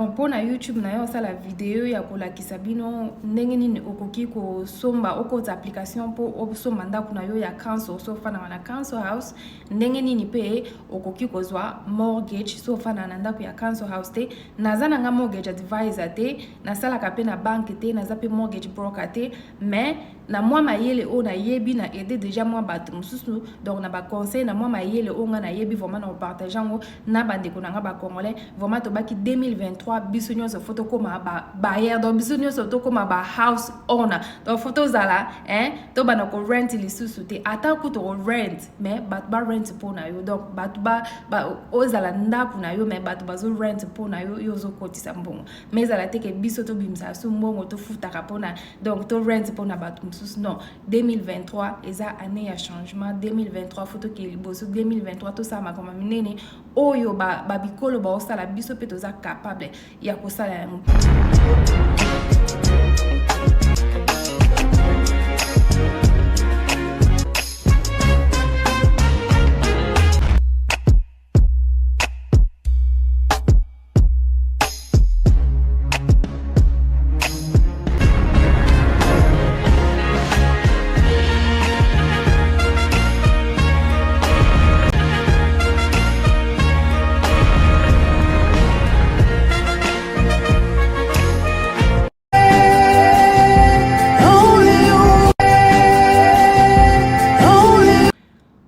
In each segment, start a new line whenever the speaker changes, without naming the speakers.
Mpo na YouTube na yo osala video ya kolakisa bino ndenge nini okoki kosomba, okota application mpo osomba ndako na yo ya council so ofandaka na council house, ndenge nini mpe okoki kozwa mortgage so ofandaka na ndako ya council house te. Naza na nga mortgage advisor te, nasalaka mpe na banque te, naza mpe mortgage broker te, mais na mwa mayele oyo nayebi na aide deja mwa bato mosusu, donc na ba conseil na mwa mayele oyo nga nayebi vraiment na kopartage yango na bandeko na nga ba congolais. Vraiment tobaki 2023 biso nyonso fo tokóma ba bailleur, donc biso nyonso tokóma ba house owner, donc fo tozala hein, tobanda ko rent lisusu te, ata kutu ko rent mais bato ba rent mpo na yo, donc bato ba, ba ozala ndako na yo mais bato bazo rent mpo na yo, yo ozokotisa mbongo, mais ezala te ke biso tobimisaka so mbongo tofutaka mpona donc to rent mpona bato mosusu. Non, 2023 eza année ya changement. 2023 fo tokende liboso. 2023 tosala makambo minene oyo babikolo ba baosala, biso mpe toza capable ya kosala yango.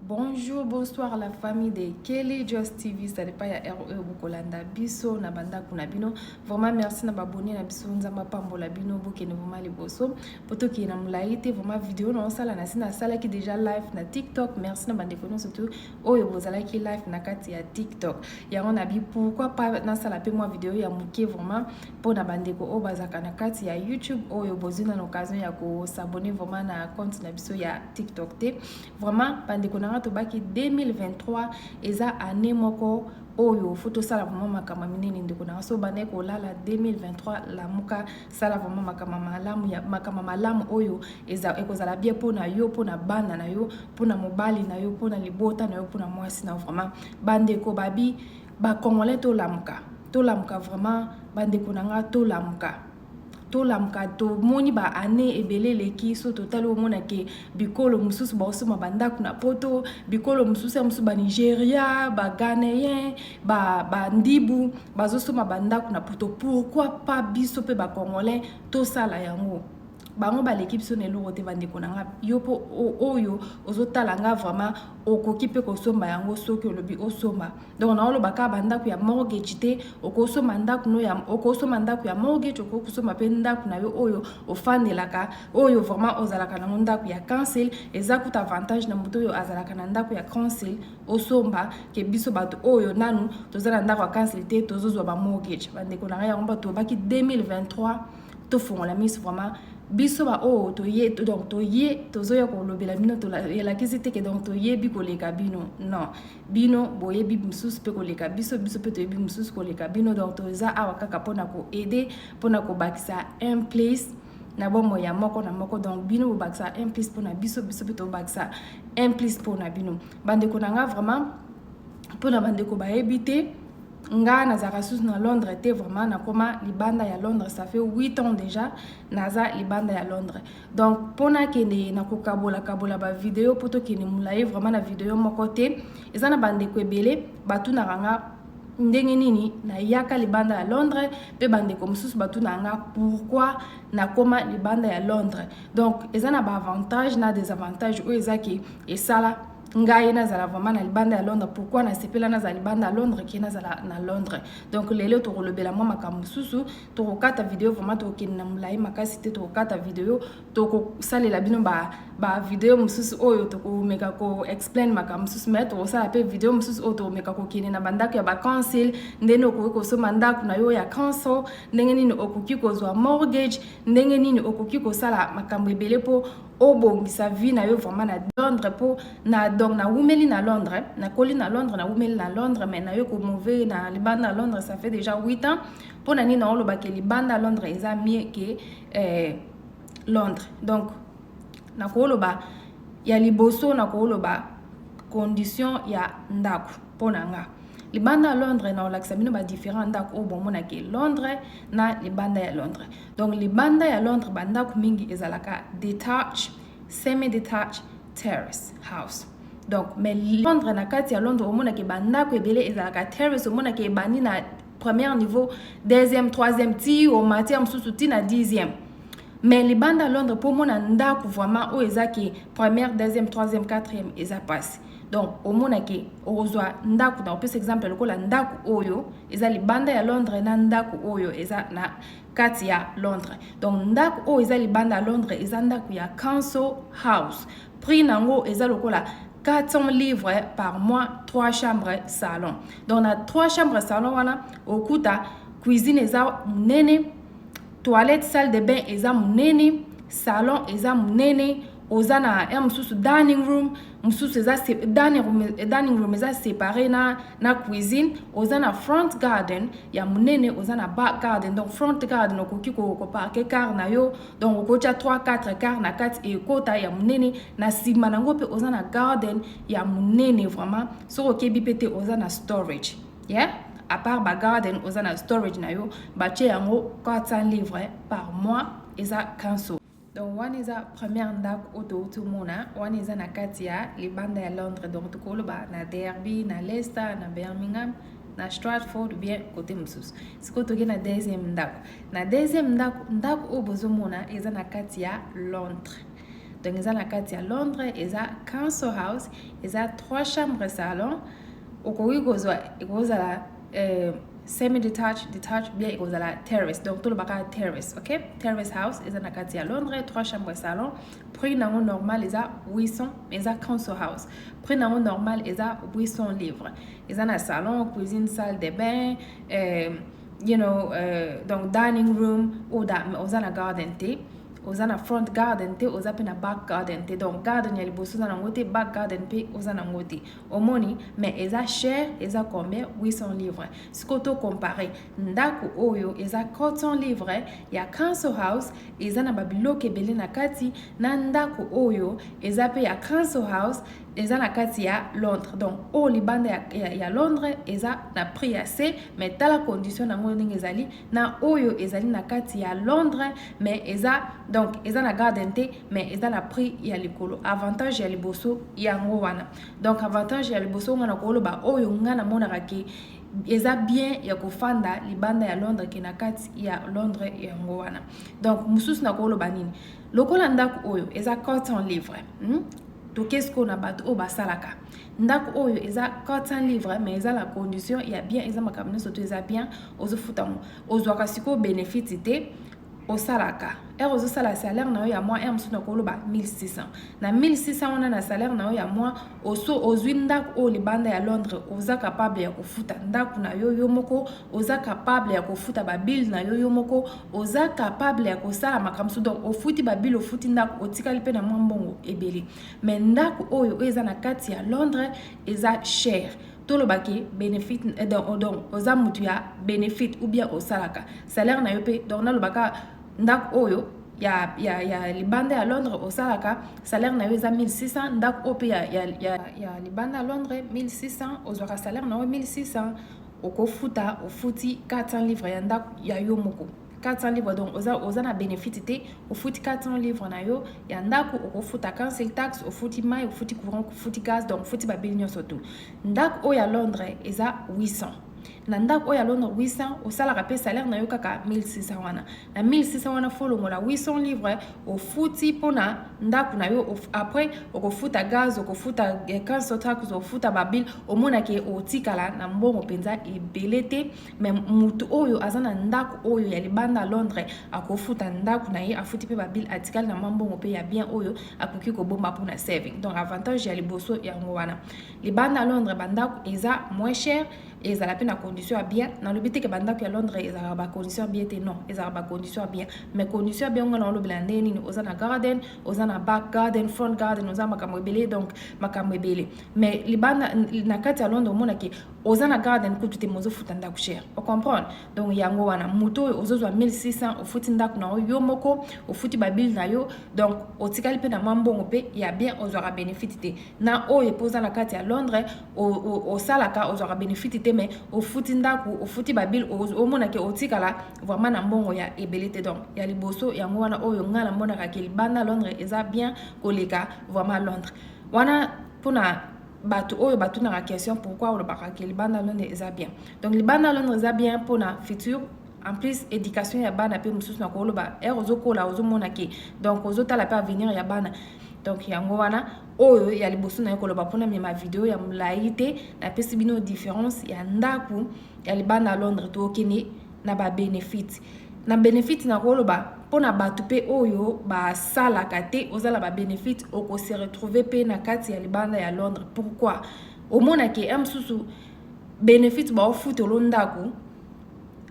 Bonjour, bonsoir la famille de Kelly Just TV, ça dépend ya heure oyo bokolanda biso na bandako na bino. Vraiment merci na babonné na biso, Nzambe apambola bino, bokende vraiment liboso. Po tokende na molai te, vraiment vidéo na osala na sina asalaki déjà live na TikTok. Merci na bandeko nyonso surtout oyo bozalaki live na kati ya TikTok. Yango na bi pourquoi pas nasala pe mwa vidéo ya moke vraiment mpo na bandeko oyo bazalaka na kati ya YouTube oyo bozwi na occasion ya kosabonner vraiment na compte na biso ya TikTok te. Vraiment bandeko na nga, tobaki 2023 eza année moko oyo fo tosala vraiment makambo minene. Ndeko na nga, so bandaki kolala 2023, lamuka, sala vraiment makambo malamu ya makambo malamu oyo eza ekozala bien mpo na yo, mpo na bana na yo, mpo na mobali na yo, mpo na libota na yo, mpo na mwasi na yo. Vraiment bandeko babi bacongolais, tolamuka, tolamuka vraiment bandeko na nga, tolamuka, tolamuka. Tomoni ba année ebele eleki, so totali omona ke bikolo mosusu baosomba bandako na poto, bikolo mosusu ya mosusu, banigeria, baghanéen, bandibu bazosomba bandako na poto. Pourquoi pas biso mpe bacongolais tosala yango? Bango baleki biso na eloko te. Bandeko na nga, yo mpo oyo ozotala nga, vraiment okoki mpe kosomba yango soki olobi osomba. Donc naoloba kaka bandako ya mortgage te, okosomba ndako no ya okosomba ndako ya mortgage, okoki kosomba mpe ndako na yo oyo ofandelaka, oyo vraiment ozalaka nango, ndako ya council. Eza kuta avantage na moto oyo azalaka na ndako ya council osomba ke biso bato oyo nanu toza na ndako ya council te, tozozwa ba mortgage. Bandeko na ngai, yango bato tobaki 2023 tofongola miso vraiment. Biso baoyo toye, donc toye tozoya kolobela bino, elakisi te ke donc toyebi koleka bino. Non, bino boyebi mosusu mpe koleka biso, biso mpe toyebi mosusu koleka bino. Donc toza awa kaka mpona koaider, mpona kobakisa un plus na bomoi ya moko na moko. Donc bino bobakisa un plus mpona biso, biso mpe tobakisa un plus mpona bino. Bandeko na nga, vraiment mpona bandeko bayebi te, nga nazalaka susu na Londres te. Vraiment nakoma libanda ya Londres, ça fait 8 ans déjà naza libanda ya Londres. Donc mpona akende na kokabola kabola bavideo mpo tokende molai vraiment na video moko te, eza na bandeko ebele batunaka nga ndenge nini nayaka libanda ya Londres, mpe bandeko mosusu batunaka nga pourquoi nakoma libanda ya Londres. Donc eza na baavantage na désavantage oyo ezaki esala ngai nazala vraiment na libanda ya Londres, pourquoi nasepela nazala libanda ya Londres ke nazala na Londres. Donc lelo tokolobela mwa makambo mosusu, tokokata video vraiment, tokokende na molai makasi te, tokokata video, tokosalela bino bavideo ba mosusu oyo tokomeka koexplain makambo mosusu, mais tokosala mpe video mosusu oyo tokomeka kokende na bandako ya bacouncil, ndenge okoki kosomba ndako na yo ya council, ndenge nini okoki kozwa mortgage, ndenge nini okoki kosala makambo ebele mpo obongisa vie na yo vraiment na Londres. Mpo na donc nawumeli na Londres, nakoli na Londres, nawumeli na Londres, mais nayo komove na libanda ya Londres, ça fait déjà 8 ans. Mpo na nini naolobaka libanda ya Londres eza mieux ke Londres? Donc nakoloba ya liboso, nakoloba condition ya ndako. Mpo na nga, Libanda ya Londres, na olakisa bino badifférent ndako oyo bomonaki Londres na libanda ya Londres. Donc libanda ya Londres, bandako mingi ezalaka detached, semi detached, terrace house. Donc mais Londres, na kati ya Londres, omonaki bandako ebele ezalaka terrace. Omonaki ebandi na premier niveau, deuxième, troisième, ti omati ya mosusu ti na 10e. Mais libanda ya Londres, mpo omona ndako vraiment oyo ezaki première, deuxième, troisième, quatrième, eza mpasi. Donc omonaki okozwa ndako, na opesa exemple lokola ndako oyo eza libanda ya Londres na ndako oyo eza na kati ya Londres. Donc ndako oyo eza libanda ya Londres eza ndako ya council house. Prix nango eza lokola 400 livres par mois, 3 chambres, salon. Donc na 3 chambres, salon wana, okuta cuisine eza monene, toilette, salle de bain eza monene, salon eza monene, oza na ya mosusu dining room, mosusu eza dining room, dining room eza séparé na cuisine. Oza na front garden ya monene, oza na back garden. Donc front garden, okoki koparquer car na yo, donc okotia 3 4 car na kati, ekota ya monene. Na nsima nango mpe oza na garden ya monene vraiment. Soki okebi mpe te, oza na storage, yeah? À part bagarden, oza na storage na yo. Batie yango 400 livres par mois, eza council. Donc wana eza première ndako oyo touti omona. Wana eza na kati ya libanda ya Londres, donc tokoloba na Derby, na Leicester, na Birmingham, na Stratford, bien côté mosusu. Sikoyo toke na deuxième ndako. Na deuxième ndako, ndako oyo bozomona eza na kati ya Londres. Donc eza na kati ya Londres, eza council house, eza trois chambres, salon. Okoki kozwa, ekozala semi detached, detached, bien ekozala terrace. Donc tolobaka terrace, ok, terrace house. Eza na kati ya Londres, trois chambres, salon. Prix nango normal eza 800. Eza council house, prix nango normal eza 800 livres. Eza na salon, cuisine, salle de bain, donc dining room. Oza na garden te, oza na front garden te, oza mpe na back garden te. Donc garden ya liboso oza nango te, back garden mpe oza nango te, omoni. Mais eza cher. Eza combien? 800 livres. Sikoyo tocompare ndako oyo eza 400 livres ya council house, eza na babiloko ebele na kati, na ndako oyo eza mpe ya council house, eza na kati ya Londres. Donc oyo libanda ya Londres eza na prix ya se, mais tala condition nango ndenge ezali, na oyo ezali na kati ya Londres, mais eza, donc eza na garden te, mais eza na prix ya likolo. Avantage ya liboso yango wana. Donc avantage ya liboso nga na koloba, oyo nga namonaka ke eza bien ya kofanda libanda ya Londres ke na kati ya Londres, yango wana. Donc mosusu na koloba nini? Lokola ndako oyo eza 400 livres, Toke sikoyo na bato oyo basalaka. Ndako oyo eza 400 livres, mais eza na condition ya bien, eza makambo nyonso to eza bien. Ozofuta ngo, ozwaka sikoyo bénéfice te. Osalaka heure, ozosala salaire na yo ya mois, heure mosusu na koloba 1600. Na 1600 wana, na salaire na yo ya mois, oso ozwi ndako oyo libanda ya Londres, oza capable ya kofuta ndako na yo yo moko, oza capable ya kofuta babills na yo yo moko, oza capable ya kosala makambo mosusu. Donc ofuti babills, ofuti ndako, otikali mpe na mwa mbongo ebele. Mais ndako oyo oyo eza na kati ya Londres eza cher. Tolobaki bénéfice, donc oza motu ya bénéfice ou bien osalaka salaire na yo mpe. Donc nalobaka ndako oyo ya libanda ya Londres, osalaka, salaire na yo eza 1600. Ndako oyo mpe ya libanda ya Londres, 1600, ozwaka salaire na yo 1600, okofuta, ofuti 400 livres ya ndako ya yo moko. 400 livres, donc oza na bénéfice te, ofuti 400 livres na yo ya ndako, okofuta council tax, ofuti mai, ofuti courant, ofuti gaz, donc ofuti babills nyonso tu. Ndako oyo ya Londres eza 800. Na ndako oyo ya Londres 800, osalaka mpe salaire na yo kaka 1600 wana. Na 1600 wana, faut longola 800 livres ofuti mpona ndako na yo. Après okofuta gaz, okofuta council tax, okofuta babills, omonaki otikala na mbongo mpenza ebele te. Mais mutu oyo aza na ndako oyo ya libanda Londres, akofuta ndako na ye, afuti mpe babills, atikali na mwa mbongo mpe ya bien oyo akoki kobomba mpona saving. Donc avantage ya liboso yango wana. Libanda Londres, bandako eza moins cher, ezala mpe na condition ya bien. Nalobi te ke bandako ya Londres ezalaka bacondition ya bien te, non, ezalaka bacondition ya bien. Mais condition ya bien ngo na olobela ndenge nini? Oza na garden, oza na back garden, front garden, oza makambo ebele, donc makambo ebele. Mais libanda, na kati ya Londres, omonaki Oza na garden kutu te, mozofuta ndako cher, ocomprendre? Donc yango wana, moto oyo ozozwa 1600, ofuti ndako na yo yo moko, ofuti babills na yo, donc otikali mpe na mwa mbongo mpe ya bien, ozwaka bénéfice te. Na oyo mpo oza na kati ya Londres, osalaka, ozwaka bénéfice te, mais ofuti ndako, ofuti babills, omonake otikala vraiment na mbongo ya ebele te. Donc ya liboso yango wana oyo ngai namonaka ke libanda Londres eza bien koleka vraiment Londres. Wana mpona bato oyo batunaka question pourquoi olobaka ke libanda Londres eza bien. Donc libanda Londres eza bien mpona futur, en plus éducation ya bana mpe mosusu. Na koloba ere ozokola, ozomona ke donc ozotala mpe avenir ya bana. Donc yango wana oyo ya liboso na ye koloba. Mpona mema video ya molai te, napesi bino différence ya ndako ya libanda Londres. Tokende na babénéfice. Na bénéfice, na koloba mpona bato mpe oyo basalaka te, ozala babénéfice, okose retrouver mpe na kati ya libanda ya Londres. Pourquoi? Omonake ya mosusu bénéfice baofutela ndako,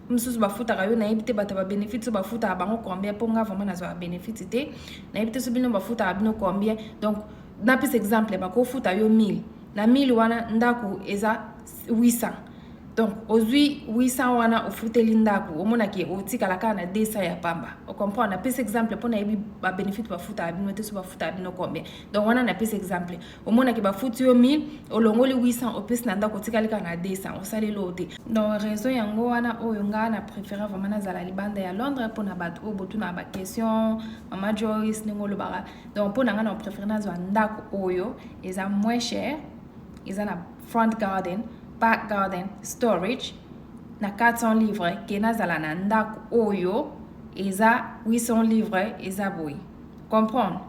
mosusu bafutaka yo, nayebi te bato ya babénéfice so bafutaka bango combien, mpo nga vraiment nazwaka bénéfice te, nayebi te so bino bafutaka bino combien. Donc napesa exemple, bakofuta yo 1000. Na 1000 wana, ndako eza 800, donc ozwi 800 wana, ofuteli ndako, omonaki otikala kaka na 200 ya pamba, ocomprendre? Napesa exemple mpo nayebi babénéfice bafutaka bino te, so bafutaka bino combien. Donc wana napesa exemple, omonaki bafuti yo 1000, olongoli 800, opesi na ndako, otikali kaka na 200, osaleli oyo te. Donc raison yango wana oyo ngai na préféré vraiment nazala libanda ya Londres. Mpona bato oyo botunaka baquestion, Mama Joyce, ndenge olobaka, donc mpo na ngai na préféré nazwa ndako oyo eza moins cher, eza na front garden, back garden, storage, na 400 livres, ke nazala na ndako oyo eza 800 livres, eza boye, comprendre?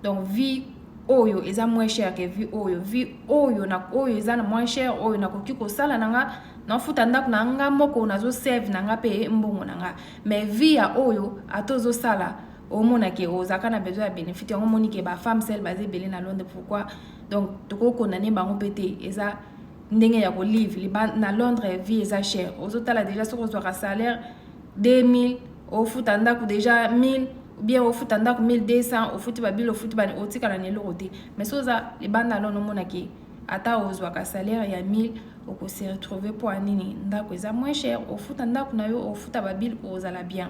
Donc vie oyo eza moins cher ke vie oyo. Vie oyo na oyo eza na moins cher, oyo nakoki kosala na nga, nafuta ndako na nga moko, nazosave na nga mpe mbongo na nga. Mais vie ya oyo, ata ozosala, omonake ozalaka na besoin ya bénéfice. Yango omoni ke bafemme seule baza ebele na Londres. Pourquoi? Donc tokokondane bango mpe te, eza ndenge ya kovivre na Londres. Vie eza cher. Ozotala déjà, soki ozwaka salaire 2000, ofuta ndako déjà 1000, bien ofuta ndako 1200, ofuti babills, ofuti bani, otikala na eloko te. Mais so oza libanda Londres, omonaki ata ozwaka salaire ya 1000, okose retrouver. Mpo ya nini? Ndako eza moins cher, ofuta ndako na yo, ofuta babills, ozala bien.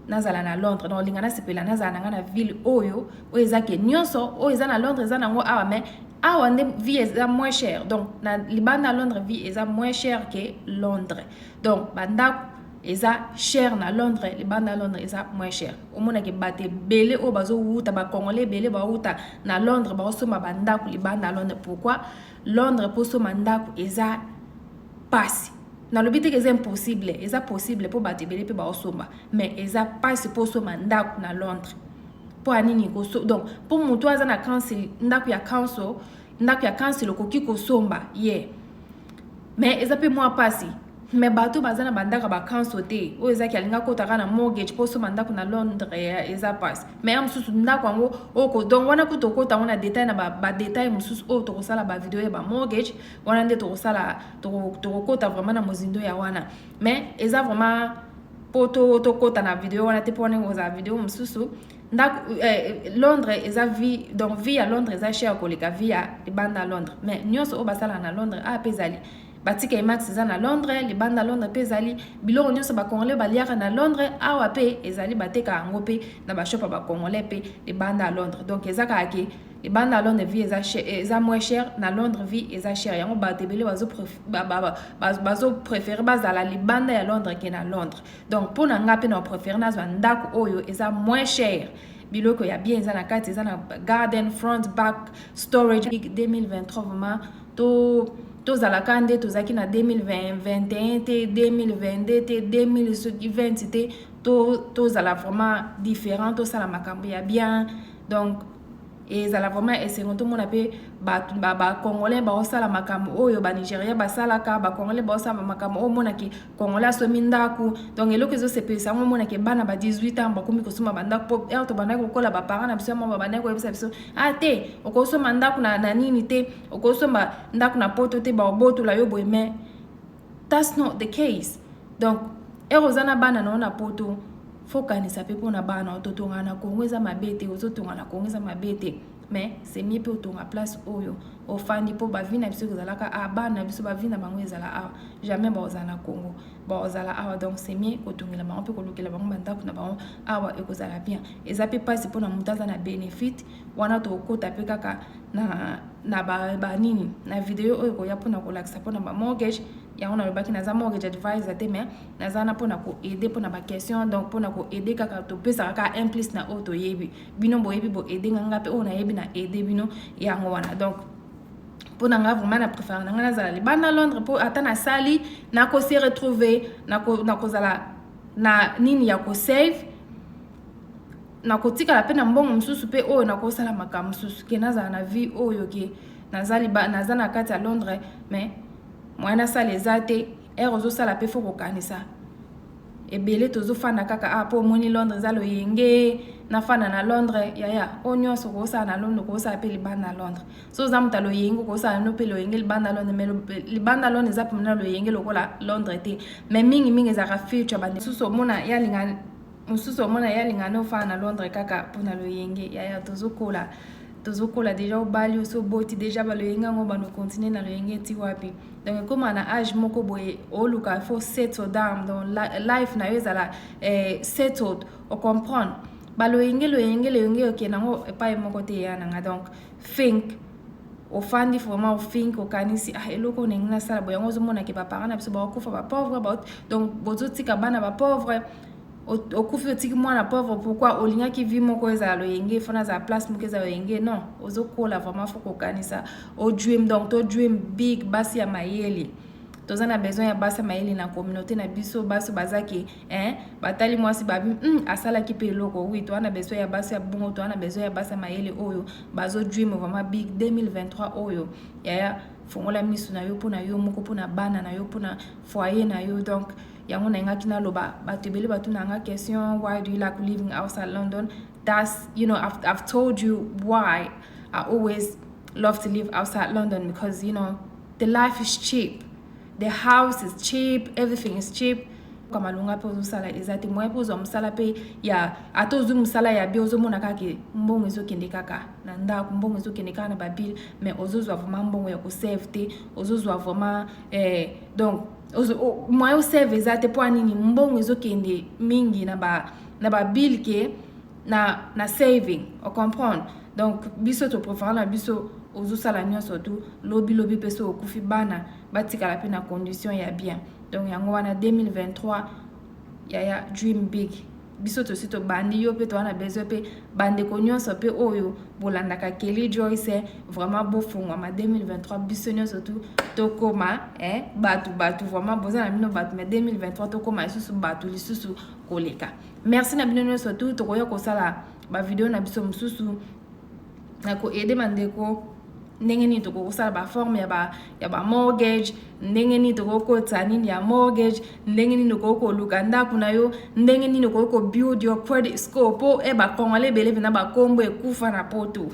Nazala na Londres, donc olinga nasepela nazala na ngai na ville oyo, oyo eza ke nyonso oyo eza na Londres eza nango awa, mais awa nde vie eza moins cher. Donc na libanda Londres, vie eza moins cher ke Londres. Donc bandako eza cher na Londres, libanda Londres eza moins cher. Omonaki bato ebele oyo bazowuta, bacongolais ebele bauta na Londres, baosomba bandako libanda Londres. Pourquoi? Londres, mpo osomba ndako eza pasi. Nalobi te ke eza impossible, eza possible mpo bato ebele mpe baosomba, mais eza pasi mpo osomba ndako na Londres. Mpo ya nini? Donc mpo motu aza na council, ndako ya council, ndako ya council okoki kosomba ye, yeah. Mais eza mpe mwa pasi. Mais bato baza na bandako ya bacouncil te, oyo ezaki alinga kotaka na mortgage mpo osomba ndako na Londres, eza pasi. Mais ya mosusu ndako yango oko, donc wana kuta okota yango na détail, na badétail mosusu oyo tokosala bavideo ya bamortgage wana nde tokosala, tokokota vraiment na mozindo ya wana. Mais eza vraiment mpo tokota na video wana te, mpo wana kozala video mosusu. Ndako Londres eza vie, donc vie ya Londres eza cher koleka vie ya libanda ya Londres. Mais nyonso oyo basalaka na Londres awa mpe ezali, batika max eza na Londres, libanda Londres mpe ezali. Biloko nyonso bacongolais baliaka na Londres, awa mpe ezali, bateka yango mpe na bashop ya bacongolais mpe libanda ya Londres. Donc eza kaka ke libanda ya Londres vie eza, eza moins cher, na Londres vie eza cher. Yango bato ebele bazopréféré bazala libanda ya Londres ke na Londres. Donc mpo na nga mpe na préféré nazwa ndako oyo eza moins cher, biloko ya bien eza na kati, eza na garden, front, back, storage. 2023 vraiment to tozalaka nde tozalaki na 2021 te, 2022 te, 2020 te, tozala vraiment différent, tosala makambo ya bien. Donc ezala vraiment esengo tomona mpe bato bacongolais baosala makambo oyo banigérien basalaka, bacongolais baosala makambo oyo omonaki congolais asomi ndako. Donc eloko ezosepelisa yango, omonaki bana ba 18 ans bakomi kosomba bandako. Po ere tobandaki kokola, baparent na biso yamo babandaki koyebisa biso: "A te, okosomba ndako na nini te, okosomba ndako na Poto te, baobotola yo boye." Mais that's not the case. Donc ere oza na bana na yo na Poto, fokanisa mpe mpona bana. Ototonga na Kongo eza mabe te, ozotonga na Kongo eza mabe te. Mais c'est mieux mpe otonga place oyo ofandi, mpo bavie na biso ekozalaka a bana na biso, bavie na bango ezala awa. Jamais bakozala na Congo, bakozala awa. Donc c'est mieux kotongela bango mpe kolukela bango bandako na bango awa, ekozala bien. Eza mpe mpasi mpona moto aza na bénéfice wana. Tokokota mpe kaka na banini ba na video oyo ekoya mpona kolakisa mpona bamortgage. Yango nalobaki, naza mortgage advisor te, mais naza na mpona koaider mpona baquestion. Donc mpona koaider kaka, topesaka kaka un plus na oyo toyebi. Bino boyebi, boaider nga mpe oyo nayebi na aider bino. Yango wana. Donc mpo na nga, vraiment na préféré na nga nazala libanda Londres, mpo ata nasali, nakose retrouver, nakozala na nini ya kosave, nakotikala mpe na mbongo mosusu mpe oyo nakosala makambo mosusu, ke nazala na vie oyo ke naza na kati ya Londres, mais moyen nasala eza te. Ere ozosala mpe, faut kokanisa ebele. Tozofanda kaka a mpo omoni Londres eza loyenge, nafanda na Londres. Yaya, oyo nyonso okosala na Londres, okosala mpe libanda na Londres. So oza moto ya loyenge, okosala no mpe loyenge libanda Londres. Mais libanda Londres eza mpena loyenge lokola Londres te, mais mingimingi ezalaka future. Bande mosusu omona yalinga, mosusu omona yalinga nde ofanda na Londres kaka mpona loyenge. Yaya, tozokola, tozokola déjà. Obali, osi oboti déjà, baloyenge yango bando continue na loyenge ti wapi? Donc ekóma na age moko boye, oluka faut settle down. Donc life na yo ezala settled, ocomprendre. Baloyenge, loyenge, loyenge, okende yango epai moko te, eya nanga. Donc think, ofandi vraiment, othink, okanisi: ah, eloko ndenge nasala boye. Yango ozomonake baparent na biso bakokufa bapauvre. Donc bozotika bana bapauvre. Okufi, otiki mwana pauvre. Pourquoi olingaki vie moko ezala loyenge, faut nazala place moko ezala loyenge? Non, ozokola vraiment, faut kokanisa, odream. Donc to dream big. Basi ya mayele, toza na besoin ya basi ya mayele na communauté na biso. Basi bazaki, hein, batali mwasi babi asalaki mpe eloko. Oui, toza na besoin ya basi ya bongo, toza na besoin ya basi ya mayele oyo bazodream vraiment big. 2023 oyo, yaya, fongola miso na yo mpona yo moko, mpona bana na yo, mpona foyer na yo. Donc yango nayingaki naloba. Bato ebele batuna nga question: "Why do you like living outside London?" That's you know I've told you why I always love to live outside London, because the life is cheap, the house is cheap, everything is cheap. Malonga mpe ozosala eza te, moyen mpe ozwa mosala mpe ya, ata ozwi mosala ya bien, ozomona kaka mbongo ezokende kaka na ndako, mbongo ezokende kaka na babills, mais ozozwa vraiment mbongo ya kosave te. Ozozwa vraiment donc moyen osave eza te. Mpo anini? Mbongo ezokende mingi na babills ke na saving, ocomprendre. Donc biso topréféré na biso ozosala nyonso tu, lobilobi mpe so okufi, bana batikala mpe na condition ya bien. Donc yango wana, 2023, yaya, dream big. Biso tosi tobandi, yo mpe toza na besoin mpe bandeko nyonso mpe oyo bolandaka Kelly Joyce, vraiment bofungwama. 2023, biso nyonso tu tokóma bato, bato vraiment boza na bino bato, mais 2023 tokóma lisusu bato lisusu koleka. Merci na bino nyonso tu. Tokoya kosala bavideo na biso mosusu na koaider bandeko ndenge nini tokoki kosala baforme ya bamortgage, ndenge nini tokoki kokotisa nini ya mortgage, ndenge nini okoki koluka ndako na yo, ndenge nini okoki kobuild your credit score, mpo bacongolais ebele mpena bakombo ekufa na Poto,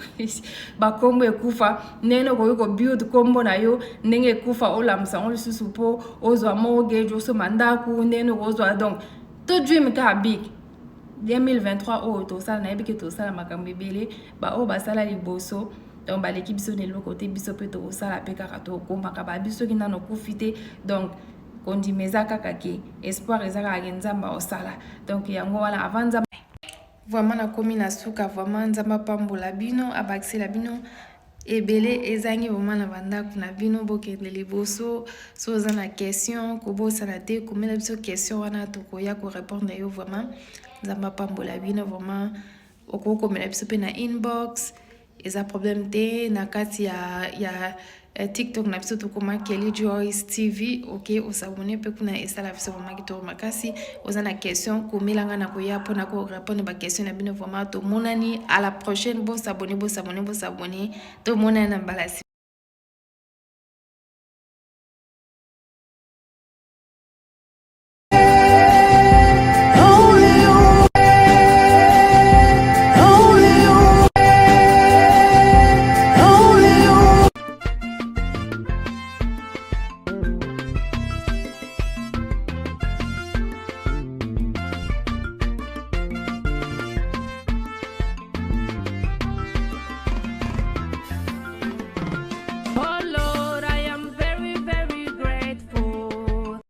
bakombo ekufa. Ndenge nini okoki kobuild kombo na yo ndenge ekufa, olamusa yango lisusu mpo ozwa mortgage, osomba ndako, ndenge nini okozwa. Donc to dream kaka big. 2023 oyo tosala, nayebi ke tosala makambo ebele. Baoyo basala liboso, donc baleki biso na eloko te. Biso mpe tokosala mpe kaka, tokomaka babi soki nano okufi te. Donc kondima eza kaka ke espoir eza kaka ke Nzambe aosala. Donc yango wana, avant Nzambe, vraiment nakomi na suka. Vraiment Nzambe apambola bino, abakisela bino ebele ezangi vraiment na bandako na bino. Bokende liboso. So oza na question, kobosana te komela biso question wana, tokoya korépondre yo. Vraiment Nzambe apambola bino. Vraiment okoki komela biso mpe na inbox, eza problème te. Na kati ya TikTok na biso, tokoma Kelly Joyce TV. Ok, osabonner mpe kuna, esala biso vraiment kitoko makasi. Oza na question, komelanga na koya mpona korépondre baquestion na bino. Vraiment tomonani à la prochaine. Bosabonner, bosabonner, bosabonner. Tomonani na mbala.